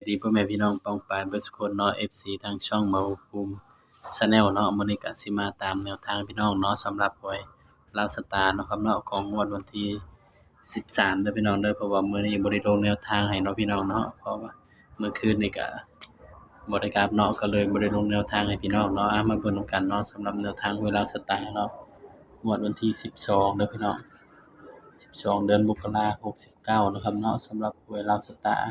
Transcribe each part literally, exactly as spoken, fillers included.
ดีพ่อแม่พี่น้องป้องปายเบิดสุคนเนาะ เอฟซี ทางช่องบ่าวภูมิ Channel เนาะ มื้อนี้ก็สิมาตามแนวทางพี่น้องเนาะ สำหรับหวยลาวสตาร์เนาะครับเนาะ ของงวดวันที่สิบสามเด้อพี่น้องเด้อ เพราะว่ามื้อนี้บ่ได้ลงแนวทางให้เนาะพี่น้องเนาะ เพราะว่ามื้อคืนนี้ก็บ่ได้กลับเนาะ ก็เลยบ่ได้ลงแนวทางให้พี่น้องเนาะ อ่ะ มาเบิ่งนำกันเนาะ สำหรับแนวทางหวยลาวสตาร์เนาะ งวดวันที่สิบสองเด้อพี่น้อง สิบสอง เดือนมกรา หกสิบเก้าเนาะครับเนาะ สำหรับหวยลาวสตาร์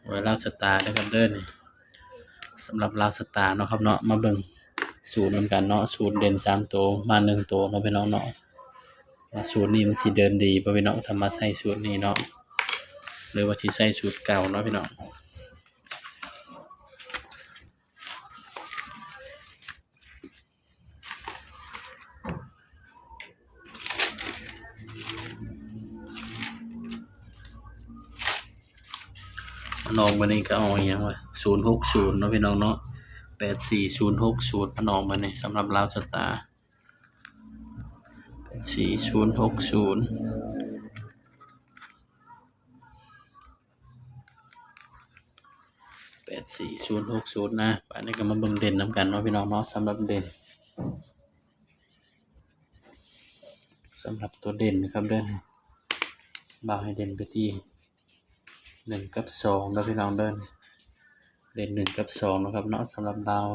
หวยลาวสตาร์นะครับเด้อนี่ สำหรับลาวสตาร์เนาะครับเนาะ มาเบิ่งสูตรนำกันเนาะ สูตรเด่นสามตัว มาหนึ่งตัวเนาะพี่น้องเนาะ ว่าสูตรนี้มันสิเดินดีบ่พี่น้อง ถ้ามาใส่สูตรนี้เนาะ หรือว่าสิใส่สูตรเก่าเนาะพี่น้อง มันออกมานี่ก็เอาอหย่างวะ ศูนย์หกศูนย์เนาะพี่น้องเนาะ แปดสี่ศูนย์หกศูนย์ มันออกมานี่ สำหรับลาวสตาร์ แปดสี่ศูนย์หกศูนย์ แปดสี่ศูนย์หกศูนย์ นะ บาดนี้ก็มาเบิ่งเด่นนำกันเนาะพี่น้องเนาะ สำหรับเด่น สำหรับตัวเด่นนะครับเด่น บ่าวให้เด่นไปที่ หนึ่งกับสองเด้อพี่น้องเด้อ เด่น หนึ่งกับสองนะครับเนาะ สำหรับลาว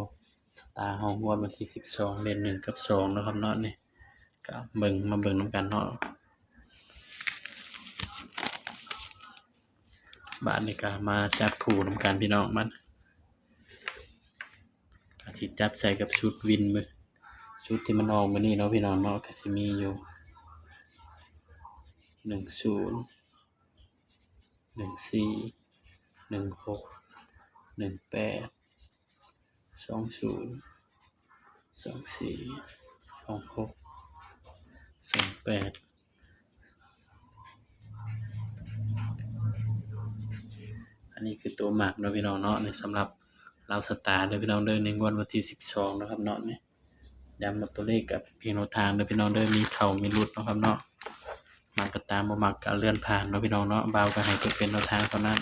สตาร์เฮางวดวันที่สิบสอง เด่น หนึ่งกับสองนะครับเนาะ นี่ ก็เบิ่ง มาเบิ่งนำกันเนาะ บาดนี้ก็มาจับคู่นำกันพี่น้อง มัน ก็สิจับใส่กับชุดวินมื้อ ชุดที่มันออกมื้อนี้เนาะพี่น้องเนาะ ก็สิมีอยู่ หนึ่งศูนย์ หนึ่งสี่ หนึ่งหก หนึ่งแปด สองศูนย์ สองสี่ สองหก สองแปด อันนี้คือตัวมักเนาะพี่น้องเนาะ นี่สำหรับลาวสตาร์เด้อพี่น้องเด้อ ในงวดวันที่สิบสองนะครับเนาะ นี่ ย้ำว่าตัวเลขก็เพียงแนวทางเด้อพี่น้องเด้อ มีเข้ามีหลุดเนาะครับเนาะ มักก็ตาม บ่มักก็เลื่อนผ่านเนาะพี่น้องเนาะ บ่าวก็ให้เป็นแนวทางเท่านั้น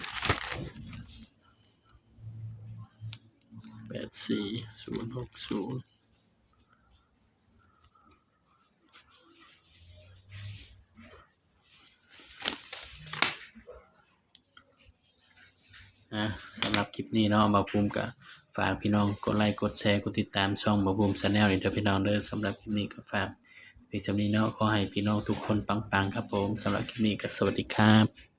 แปดสี่ศูนย์หกศูนย์ อ่ะ สำหรับคลิปนี้เนาะ บ่าวภูมิก็ฝากพี่น้องกดไลค์ กดแชร์ กดติดตามช่องบ่าวภูมิ Channel นี่เด้อพี่น้องเด้อ สำหรับคลิปนี้ก็ฝากเพียงส่ำนี้เนาะ ขอให้พี่น้องทุกคนปังๆ ครับผม สำหรับคลิปนี้ก็สวัสดีครับ